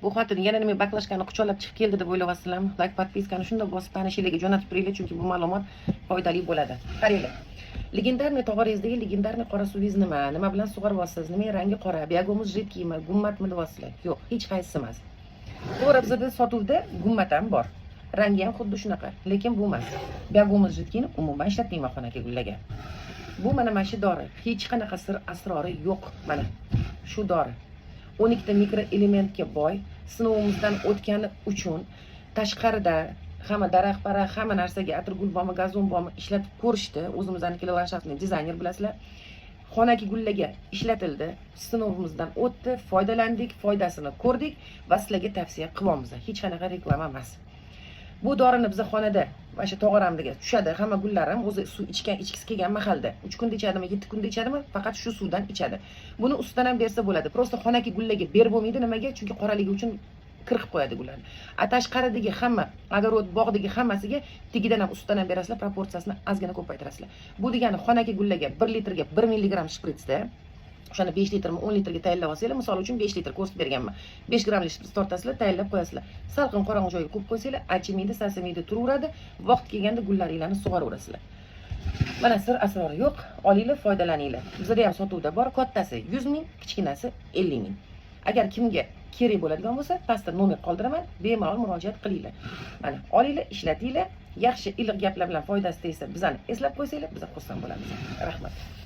Bu xotin yana nima, баклажка ni quchoqlab chiqib keldi deb o'ylayapsizlarmi? Лайк, подписка ni shundoq bosib, tanishinglarga jo'natib turinglar, chunki bu ma'lumot foydali bo'ladi. Qaranglar, легендарный tog'orangizdagi легендарный qora suvingiz nima, nima bilan sug'oryapsiz, nima rangi qora, биогумус жидкий mi, gummatmi deyapsizlar. Yo'q, hech qaysisi emas. To'g'ri, bizada sotuvda gummat ham bor, rangi ham xuddi shunaqa, lekin bu emas. Биогумус жидкий ni umuman ishlatmayman xonaki gullarga. Bu mana shu dori, hech qanaqa sir asrori yo'q. Mana shu dori 12 ta mikroelementga boy, sinovimizdan o'tgani uchun tashqarida hamma daraxt paraxt hamma narsaga, atirgul bormi, gazon bormi, ishlatib ko'rishdi. O'zimiznikilar ландшафтный dizayner, bilasizlar. Xonaki gullarga ishlatildi, sinovimizdan o'tdi, foydalandik, foydasini ko'rdik va sizlarga tavsiya qilyapmiz. Hech qanaqa reklama emas. Bu dorini biza xonada, mana shu tog'oramga tushadi hamma gullarim, o'zi suv ichgan, ichgisi kelgan mahalda 3 kunda ichadimi, 7 kunda ichadimi, faqat shu suvdan ichadi. Buni ustidan ham bersa bo'ladi, просто xonaki gullarga berib bo'lmaydi. Nimaga? Chunki qoraligi uchun qirqib qo'yadi gullarni. A tashqaridagi hamma огород, bog'dagi hammasiga tagidan ham, ustidan ham berasizlar, proporsiyasini ozgina ko'paytirasizlar. Bu degani xonaki gullarga 1 litrga 1 milligramm shpritsda, o'shani 5 litrmi, 10 litrga tayyorlab olsanglar, misol uchun, 5 litr ko'rsatib berganman, 5 grammlik shprits tortasizlar, tayyorlab qo'yasizlar, salqin qorong'u joyga qo'yib qo'ysanglar, achimaydi, sasimaydi, turaveradi. Vaqt kelganda gullaringlarni sug'oraverasizlar. Mana, sir asrori yo'q, olinglar, foydalaninglar. Bizada ham sotuvda bor, kattasi 100 000, kichkinasi 50 000. Agar kimga kerak bo'ladigan bo'lsa, pastda nomer qoldiraman, bemalol murojaat qilinglar. Mana, olinglar, ishlatinglar. Yaxshi, iliq gaplar bilan foydasi tegsa, bizani eslab qo'ysanglar, biz xursand bo'lamiz. Rahmat.